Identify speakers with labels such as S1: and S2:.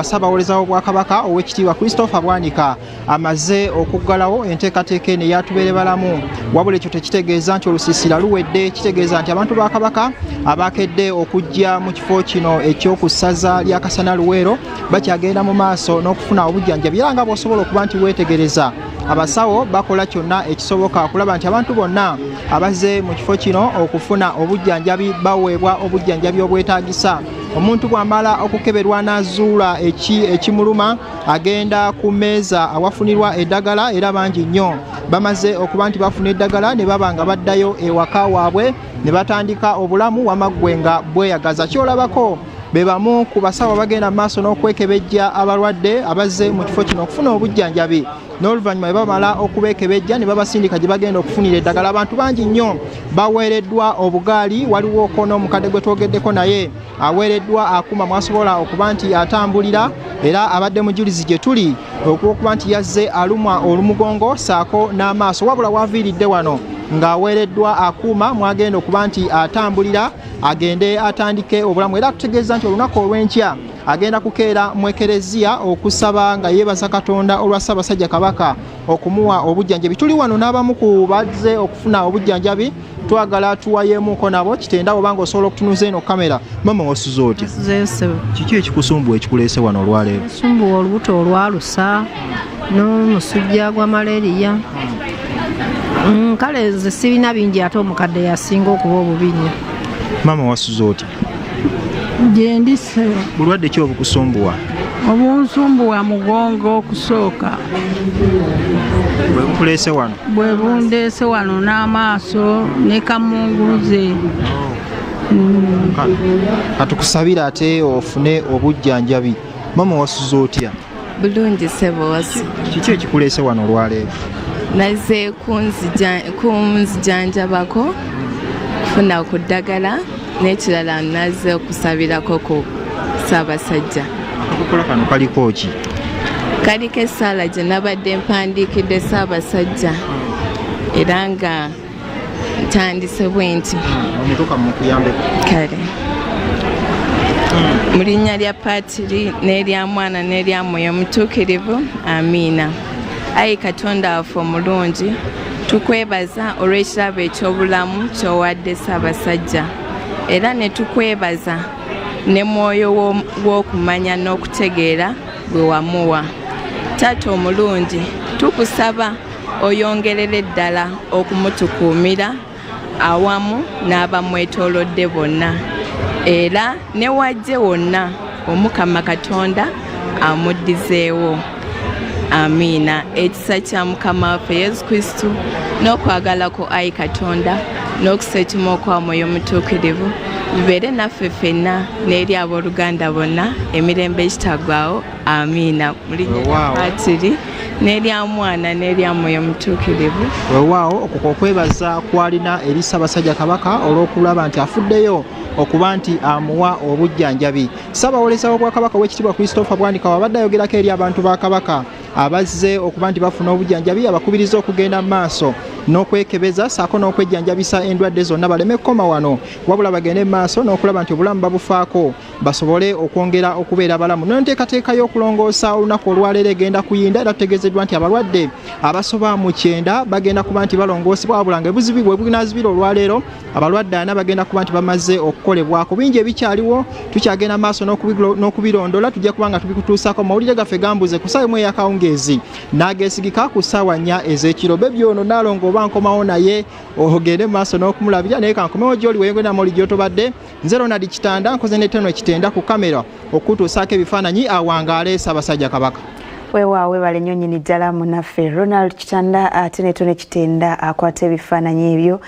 S1: Ssaabawoleza w'Obwakabaka Oweekitiibwa Christopher Bwanika amaze okuggalawo enteekateeka eno eya Tubeere Balamu. Wabula ekyo tekitegeeza nti olusiisira luwedde, kitegeeza nti abantu ba Kabaka abakedde okujja mu kifo kino eky'oku ssaza lya Kasana Luweero bakyagenda mu maaso n'okufuna obujjanjabi, era nga bw'osobola okuba nti weetegereza, abasawo bakola kyonna ekisoboka okulaba nti abantu bonna abazze mu kifo kino okufuna obujjanjabi baweebwa obujjanjabi obwetaagisa. Omuntu bw'amala okukeberwa n'azuula ekimuluma, agenda ku mmeeza awafunirwa eddagala, era bangi nnyo bamaze okuba nti bafuna eddagala ne baba nga baddayo ewaka waabwe ne batandika obulamu wamaggwe nga bweyagaza. Kyolabako be bamu ku basawo abagenda mu maaso n'okwekebejja abalwadde abazze mu kifo kino okufuna obujjanjabi, n'oluvannyuma bwe bamala okubeekebejja ne babasindika gye bagenda okufunira eddagala. Abantu bangi nnyo baweereddwa obugaali, waliwoko n'omukadde gwe twogeddeko naye aweereddwa akuuma mwasobola okuba nti atambulira, era abadde mujulizi gye tuli okuba nti yazze alumwa olumugongo saako n'amaaso, wabula waviiridde wano ng'aweereddwa akuuma mwagenda okuba nti atambulira agende atandike obulamu. Era atutegeeza nti olunaku olw'enkya agenda kukeera mu ekereziya okusaba nga yeebaza Katonda olwa Ssaabasajja Kabaka okumuwa obujjanjabi. Tuli wano n'abamu ku bazze okufuna obujjanjabi, twagala tuwayeemuko nabo. Kitenda, obanga osobola okutunuza eno kamera. Mama, wasuze otya? Kiki ekikusumbuwa ekikuleese wano olwaleero?
S2: Sumbuwa olubuto olwalusa n'omusujja gwa malaria. Kale nze sirina bingi, ate omukadde yasinga okuba obubi nnyo.
S1: Maama, wasuze otya?
S3: Gyendi, ssebo.
S1: Bulwadde ki obukusumbuwa?
S3: Obunsumbuwa mugongo okusooka.
S1: Bwe bukuleese wano?
S3: Bwe bundeese wano, n'amaaso ne kamunguluze.
S1: Katukusabire ate ofune obujjanjabi. Mama, wasuze otya?
S4: Bulungi, ssebo, wasi?
S1: Kiki ekikuleese wano olwaleero?
S4: Nazze kunzijanjabako, kufuna ku ddagala, n'ekirala nazze okusabirako ku Ssaabasajja.
S1: Akakokola kano kaliko ki?
S4: Kaliko essaala gye nabadde mpandiikidde Ssaabasajja, era nga ntandise bwe nti.
S1: Omutuka mukuyambeko.
S4: Kale, mu linnya lya Paatiri n'erya Mwana n'erya Mwoyo Mutuukirivu, amiina. Ayi Katonda waffe omulungi, tukwebaza olw'ekirabo eky'obulamu ky'owadde Ssaabasajja, era ne tukwebaza ne mwoyo w'okumanya n'okutegeera gwe wamuwa. Taata omulungi, tukusaba oyongerere ddala okumutukuumira awamu n'abamwetoolodde bonna, era ne wajje wonna Omukama Katonda amuddizeewo. Amiina. Ekisa kya Mukama waffe Yesu Kristu, n'okwagala ku ayi Katonda, n'okusa ekimu okwa Mwoyo Mutuukirivu bibeere naffe ffenna n'eri abooluganda bonna emirembe ekitaggwaawo. Amiina. Mu linnya lya Paatiri n'erya Mwana n'erya Mwoyo Mutuukirivu.
S1: Weewaawo, okwo okwebaza kwalina eri Ssaabasajja Kabaka olw'okulaba nti afuddeyo okuba nti amuwa obujjanjabi. Ssaabawoleza w'Obwakabaka Oweekitiibwa Christopher Bwanika wabadde ayogerako eri abantu ba Kabaka abazze okuba nti bafuna obujjanjabi, abakubiriza okugenda mu maaso n'okwekebeza saako n'okwejjanjabisa endwadde zonna, baleme kukoma wano, wabula bagende mu maaso n'okulaba nti obulamu babufaako basobole okwongera okubeera balamu. N'enteekateeka y'okulongoosa olunaku olwaleero egenda kuyinda, era tutegeezeddwa nti abalwadde abasoba mu 90 bagenda kuba nti balongoosebwa, wabula nga ebuzibi bwe bunaazibira olwaleero, abalwadde 40 bagenda kuba nti bamaze okukolebwako. Bingi ebikyaliwo, tukyagenda maaso n'okubirondola, tujja kuba nga tubikutuusaako mawulire gaffe gambuze ku ssaawa 1 ey'akawungeezi n'ageesigika ku ssaawa 4 ez'ekiro. Bebi ono naalongo oba nkomawo naye ogende mu maaso n'okumulabira, naye kankomewo gy'oli weyongera namawuli gy'otobadde. Nze Ronald Kitanda, nkoze ne Teno Kitenda ku kamera okutuusaako ebifaananyi. Awangaale Ssaabasajja Kabaka.
S5: Weewaawo, webale nnyo nnyini ddala munaffe Ronald Kitanda, ate ne Tone Kitenda akwata ebifaananyi ebyo.